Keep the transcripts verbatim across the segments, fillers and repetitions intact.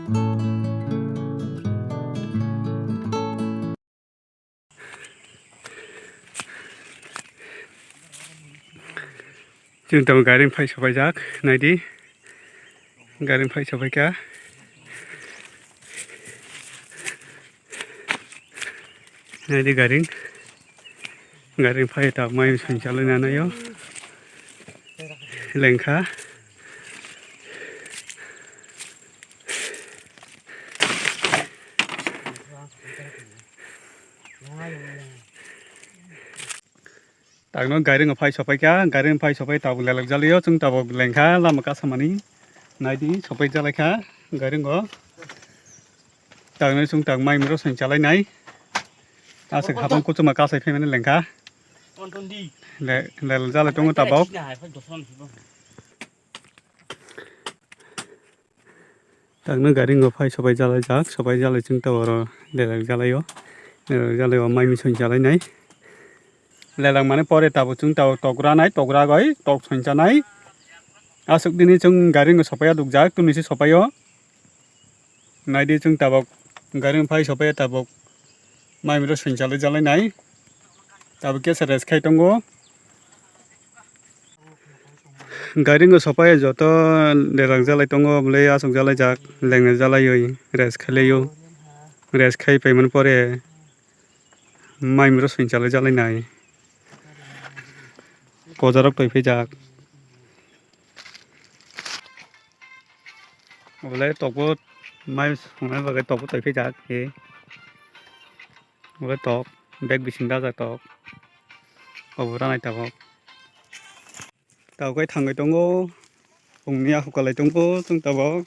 Chwng tamo gari phai sopaijak, naidi. Gari phai sopaikha. Naidi gari. Gari phai ta mai songchalwi nanaio. Lengkha. Tangno gari no phai sopaikha, gari no phai sopai tabuk lelak jalaio, chwng tabuk lengkha lama kasamani. Naidi sopai jalaikha gari no. Tangno chwng tang mai miro songchalainai. Aswk habang kuchuma kasai phaimani lengkha. Le-, lelak jalai tongo tabuk. Tangno gari no phai sopai jalaijak, sopai jalai chwng ta oro lelak jalaio, lelak jalaio mai mui songchalainai. Lelak mani pore tabuk chwng tabuk tok ranai, tok ragoi, tok songchanai. Aswk dini chwng gari no sopai adukjak, tuni se sopaio. Naidi chwng tabuk gari no phai sopai tabuk mai miro songchalai jalainai. Tabuk kesa rest khai tongo. Gari no sopai joto lelak jalai tongo, bwlai aswk jalaijak, lengna jalaioi, rest khailaio, rest khai paimani pore mai miro songchalai jalainai, kojarok toiphaijak. Obolai tokbo mai songna bagwi tokbo toiphaijak, e. Obolai tok, bag bising dajak tok. Obo ranai tabuk. Tabuk khe thangwi tongo. Phungni a hukalai tongo chwng tabuk.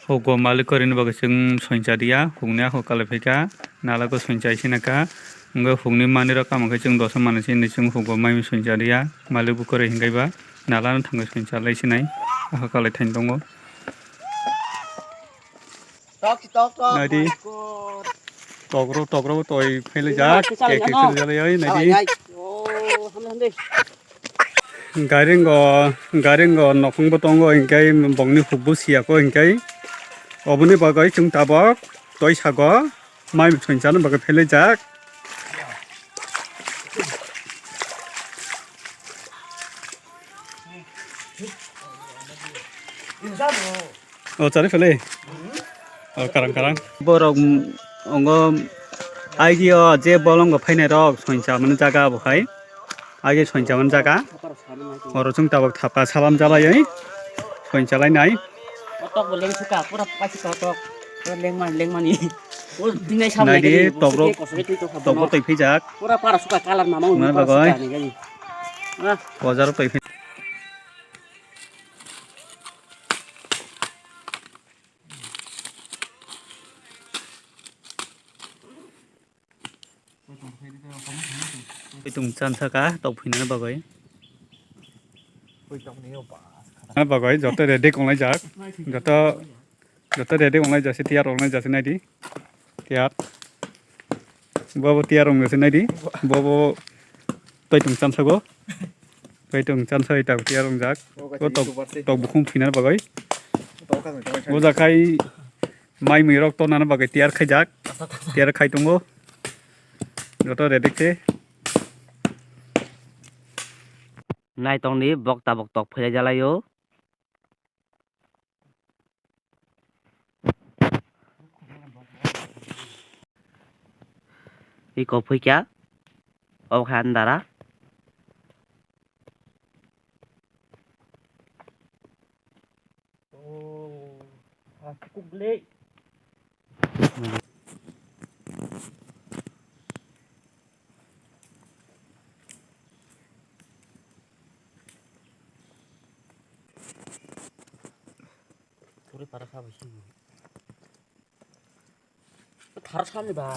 Hugo malik kwrwini bagwi chwng songcha diya. Phungni a hukalai phaikha. Nalai khe songcha sinakha. Hwnkhe phungni manwirok kamo khe chwng dosa manwi sini chwng hugo mai songcha diya. Malik bo kwrwi hinkhe ba nalano thangwi songcha lai sinai. A hukalai thani tongo. Naidi. Tokro, tokro toi phailai jak. Kek kek phailai jak, naidi. Garingo, garingo nokhungbo tongo, hinkhe bongni hukbo siyako hinkhe. Oboni bagwi chwng tabuk toi sago mai mithon chana bagwi phailai jak. O chari phele. O karang karang. Borok, mm, ongo aigio je bolongo phainai rok soinsa mani jaga abo khai. Aigio soinsa mani jaga. Oro chwng tabuk thapa salam jalaioi. Soinsa lainai. O tok bo leng suka, pura paisuka tok. Pura lengmani, lengmani. O dinai samlai naidi gani, tokro, kosok twi tokha tokbo bono. Twi phijak. Pura para suka kalar mama. Mane bagoi. Ah. Bojaro twi phi- Twi tong chan saka tok phinani bagwi. Bagwi joto ready kong lai jak. Joto Joto ready wngnai jasi, tiyar wngnai jasi naidi. Tiyar. Bo bo tiyar wng jasi naidi. Bo bo twi tong chan sago. Twi tong chan sai ta tiyar wngjak. Bo tok, tok bukhung phina bagwi. Bo jakhai mai mui rok to nana bagwi tiyar khaijak. Tiyar khai tongo. Joto ready khe. Naitongni bok tabok tok philai jalaio. Iko phuikya, obo khe ani dara. Puri para kha bai sini. Thar sani ba.